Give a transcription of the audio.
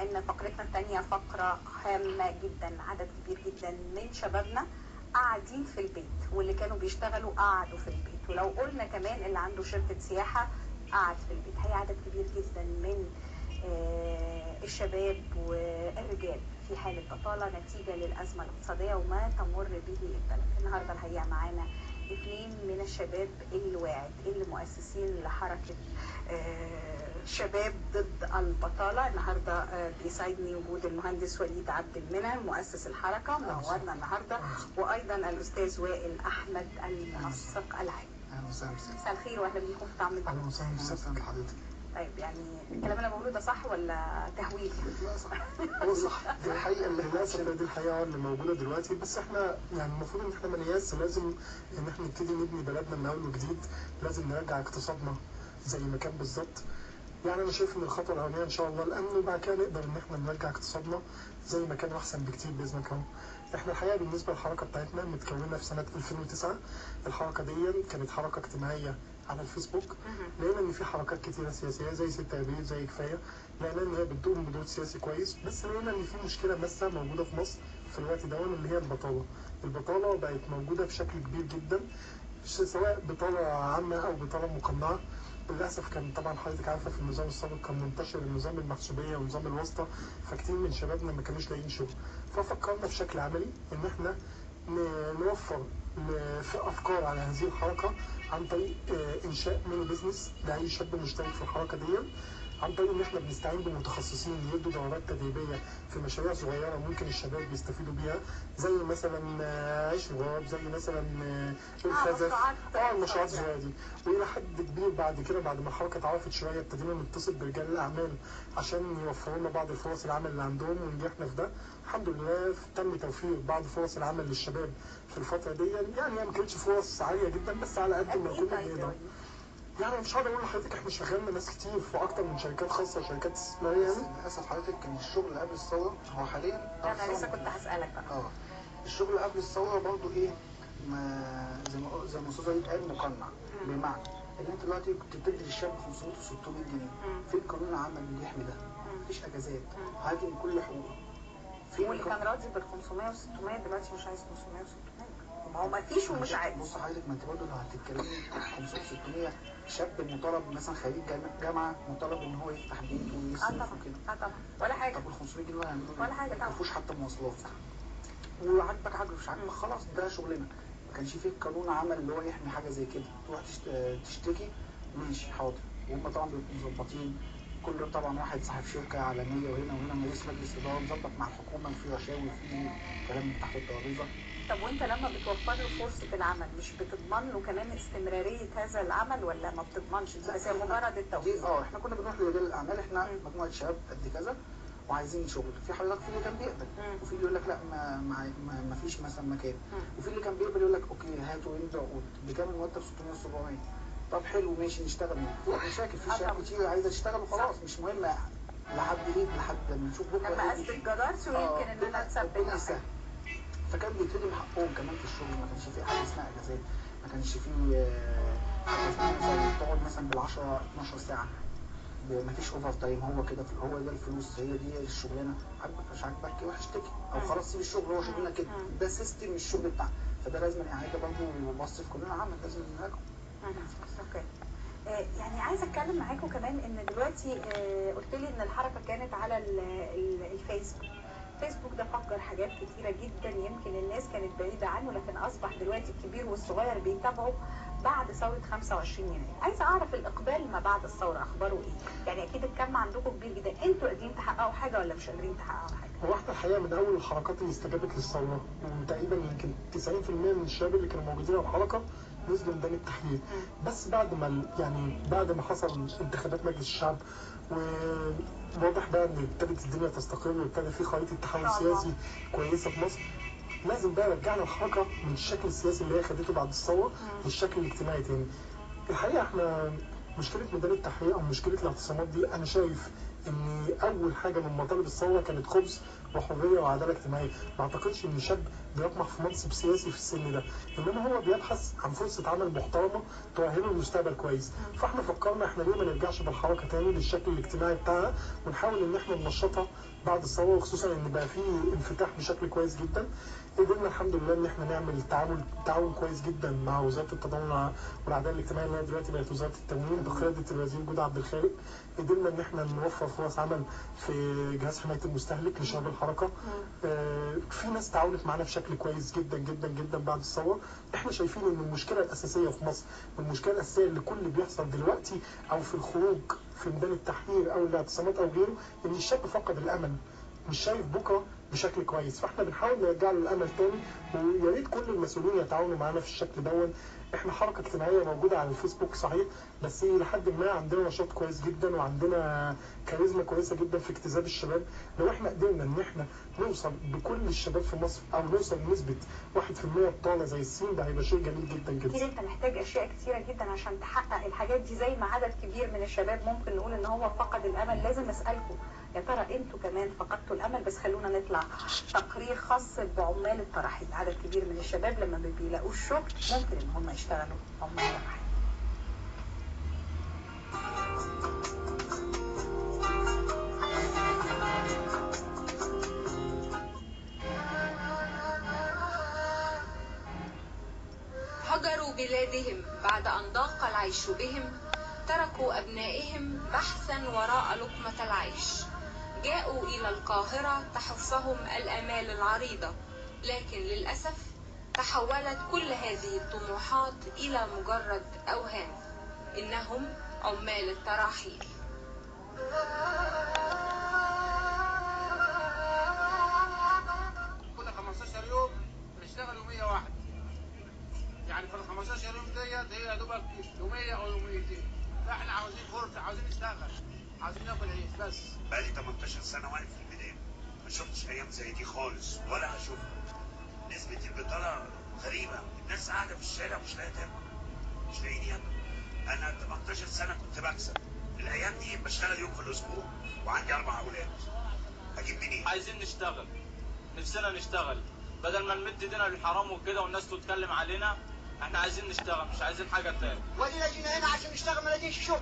ان فقرتنا الثانية فقره هامة جدا. عدد كبير جدا من شبابنا قاعدين في البيت، واللي كانوا بيشتغلوا قعدوا في البيت، ولو قلنا كمان اللي عنده شركة سياحة قعد في البيت. هي عدد كبير جدا من الشباب والرجال في حالة بطالة نتيجة للأزمة الاقتصادية وما تمر به البلد. النهاردة الحقيقة معانا اثنين من الشباب الواعد اللي مؤسسين لحركة شباب ضد البطالة. النهاردة بيسعدني وجود المهندس وليد عبد المنعم مؤسس الحركة، منورنا النهاردة، وأيضا الأستاذ وائل أحمد المنسق العام. أهلا وسهلا. مساء الخير وأهلا بيكم في طعم الدنيا. أهلا وسهلا بحضرتك. طيب يعني الكلام اللي انا بقوله ده صح ولا تهويل؟ لا صح، هو صح، دي الحقيقة اللي للاسف دي الحقيقة اللي موجودة دلوقتي. بس احنا يعني المفروض ان احنا ما نيأس، لازم ان احنا نبتدي نبني بلدنا من اول وجديد، لازم نرجع اقتصادنا زي ما كان بالظبط. يعني انا شايف ان الخطوة الاولانية ان شاء الله الامن، وبعد كده نقدر ان احنا نرجع اقتصادنا زي ما كان احسن بكتير باذن الله. احنا الحقيقة بالنسبة للحركة بتاعتنا متكونه في سنة 2009. الحركة دي كانت حركة اجتماعية على الفيسبوك. لقينا ان في حركات كتيرة سياسية زي 6 ابريل زي كفاية، لقينا ان هي بتقوم بدور سياسي كويس، بس لقينا ان في مشكلة ماسه موجودة في مصر في الوقت ده اللي هي البطالة. البطالة بقت موجودة بشكل كبير جدا، سواء بطاله عامة او بطاله مقنعة. للاسف كان طبعا حضرتك عارفه في النظام السابق كان منتشر النظام المحسوبيه ونظام الواسطة، فكتير من شبابنا ما كانوش لاقيين شغل. ففكرنا بشكل عملي ان احنا نوفر في افكار على هذه الحركة عن طريق انشاء mini business لاي شاب مشترك في الحركة دي، عن طريق ان احنا بنستعين بمتخصصين يدوا دورات تدريبية في مشاريع صغيرة ممكن الشباب بيستفيدوا بيها، زي مثلا عيش الغراب، زي مثلا الخزف، المشروعات الصغيرة دي. والى حد كبير بعد كده بعد ما الحركة اتعرفت شوية ابتدينا نتصل برجال الاعمال عشان يوفروا لنا بعض الفرص العمل اللي عندهم، ونجحنا في ده الحمد لله. تم توفير بعض فرص العمل للشباب في الفترة دي، يعني هي ما كانتش فرص عالية جدا بس على قد ما كنا بنقدر. يعني مش هقدر اقول لحضرتك احنا شغلنا ناس كتير في اكتر من شركات خاصة وشركات استثمارية. يعني للاسف حضرتك كان الشغل قبل الثورة هو حاليا، انا لسه كنت هسالك بقى. الشغل قبل الثورة برضه ايه، ما زي ما استاذ وليد قال مقنع، بمعنى ان انت دلوقتي كنت بتدي للشاب 500 و600 جنيه، فين قانون العمل اللي يحمي ده؟ مفيش اجازات، هاجم كل حقوقه. واللي كان راضي بال 500 و 600 دلوقتي مش عايز 500 و 600، ما هو ما فيش ومش عايز. بص حضرتك، ما انت برضه لو هتتكلمي 500 600 شاب مطالب مثلا خريج جامعه مطالب ان هو يفتح بيت ويصرف وكده. طبعا ولا حاجة. طب ال 500 جنيه هيعملوا ولا حاجة طبعا، ما فيهوش حتى مواصلات. وعاجبك عاجبك، مش عاجبك خلاص ده شغلنا. ما كانش فيه قانون عمل اللي هو يحمي حاجة زي كده، تروح تشتكي ماشي حاضر، وهم طبعا بيبقوا مظبطين كل طبعا واحد صاحب شركة عالمية وهنا وهنا رئيس مجلس ادارة مظبط مع الحكومة، وفي رشاوي وفي كلام من تحت الترابيزة. طب وانت لما بتوفر له فرصة العمل مش بتضمن له كمان استمرارية هذا العمل ولا ما بتضمنش؟ بس هي مجرد التوفير. احنا كنا بنروح لرجال الاعمال، احنا مجموعة شباب قد كذا وعايزين شغل، في حضرتك في اللي كان بيقبل وفي اللي يقول لك لا ما فيش مثلا مكان، وفي اللي كان بيقبل يقول لك okay هاتوا يمضوا عقود بكام المرتب 600 700، طب حلو ماشي نشتغل. في مشاكل في شباب كتير عايزه تشتغل وخلاص، مش مهم لحد ايه، لحد ما نشوف بكره. لما اثبت جدارتي ويمكن ان انا اتثبت. فكان بيتهدم حقهم كمان في الشغل، ما كانش في حاجة اسمها اجازات، ما كانش في حاجة اسمها مثلا تقعد مثلا بال10 12 ساعة، ما فيش overtime، هو كده هو ده الفلوس، هي دي الشغلانة، عاجبك مش عاجبك روح اشتكي او خلاص سيب الشغل، هو شغلنا كده، ده system الشغل بتاعنا. فده لازم اعاده برضه وبص في قانون العمل لازم نراجعه. okay. يعني عايزه اتكلم معاكم كمان ان دلوقتي قلت لي ان الحركة كانت على الفيسبوك. الفيسبوك ده فجر حاجات كتيرة جدا يمكن الناس كانت بعيدة عنه، لكن اصبح دلوقتي الكبير والصغير بيتابعوا بعد ثورة 25 يناير. عايزه اعرف الاقبال ما بعد الثورة اخباره ايه؟ يعني اكيد الكم عندكم كبير جدا، انتوا قادرين تحققوا حاجة ولا مش قادرين تحققوا حاجة؟ هو احنا الحقيقة من اول الحركات اللي استجابت للثورة، وتقريبا يمكن 90% من الشباب اللي كانوا موجودين على الحركة نزلوا ميدان التحرير. بس بعد ما يعني بعد ما حصل انتخابات مجلس الشعب وواضح بقى ان ابتدت الدنيا تستقر وابتدى في خريطة تحول سياسي كويسة في مصر، لازم بقى رجعنا الحركة من الشكل السياسي اللي هي خدته بعد الثورة للشكل الاجتماعي تاني. الحقيقة احنا مشكلة ميدان التحرير او مشكلة الاعتصامات دي، انا شايف ان اول حاجة من مطالب الثورة كانت خبز وحريه وعداله اجتماعية. ما اعتقدش ان شاب بيطمح في منصب سياسي في السن ده، انما هو بيبحث عن فرصة عمل محترمه تؤهله للمستقبل كويس. فاحنا فكرنا احنا ليه ما نرجعش بالحركة تاني للشكل الاجتماعي بتاعها ونحاول ان احنا ننشطها بعد الثورة، وخصوصا ان بقى في انفتاح بشكل كويس جدا. قدرنا الحمد لله ان احنا نعمل تعاون كويس جدا مع وزارة التضامن والعدالة الاجتماعية اللي هي دلوقتي بقت وزارة التموين بقيادة الوزير جودة عبد الخالق. قدرنا ان احنا نوفر فرص عمل في جهاز حماية المستهلك لشباب الحركة. في ناس تعاونت معانا بشكل كويس جدا جدا جدا بعد الثورة. احنا شايفين ان المشكلة الاساسية في مصر والمشكلة الاساسية اللي كل بيحصل دلوقتي او في الخروج في ميدان التحرير او الاعتصامات او غيره، ان الشاب فقد الامل، مش شايف بكره بشكل كويس. فاحنا بنحاول نرجع له الامل تاني، ويا ريت كل المسؤولين يتعاونوا معانا في الشكل دون. احنا حركة اجتماعية موجودة على الفيسبوك صحيح، بس لحد ما عندنا نشاط كويس جدا وعندنا كاريزما كويسة جدا في اجتذاب الشباب. لو احنا قدرنا ان احنا نوصل بكل الشباب في مصر او نوصل لنسبه 1% بطاله زي الصين، ده هيبقى شيء جميل جدا جدا. اكيد انت محتاج اشياء كتيرة جدا عشان تحقق الحاجات دي، زي ما عدد كبير من الشباب ممكن نقول ان هو فقد الامل. لازم اسالكم يا ترى انتوا كمان فقدتوا الامل؟ بس خلونا نطلع تقرير خاص بعمال الترحيل. عدد كبير من الشباب لما ما بيلاقوش شغل ممكن ان هم يشتغلوا عمال ترحيل. هجروا بلادهم بعد أن ضاق العيش بهم، تركوا أبنائهم بحثا وراء لقمة العيش. جاءوا إلى القاهرة تحفهم الآمال العريضة، لكن للأسف تحولت كل هذه الطموحات إلى مجرد أوهام. إنهم عمال التراحيل. كل 15 يوم بنشتغل يومية واحدة، يعني في ال 15 يوم ديت هي يا دوبك يومية أو يوميتين. فاحنا عاوزين فرصة، عاوزين نشتغل، عاوزين ناكل عيش بس. بقالي 18 سنة واقف في الميدان، ما شفتش أيام زي دي خالص ولا هشوفها. نسبة البطالة غريبة، الناس قاعدة في الشارع مش لاقية تاكل، مش لاقيين ياكلوا. أنا 18 سنة كنت بكسب، الأيام دي بشتغل يوم في الأسبوع وعندي 4 أولاد، أجيب منين؟ عايزين نشتغل، نفسنا نشتغل، بدل ما نمد ايدينا للحرام وكده والناس تتكلم علينا. احنا عايزين نشتغل، مش عايزين حاجة تاني. ودينا جينا هنا عشان نشتغل ما لاقيش شغل.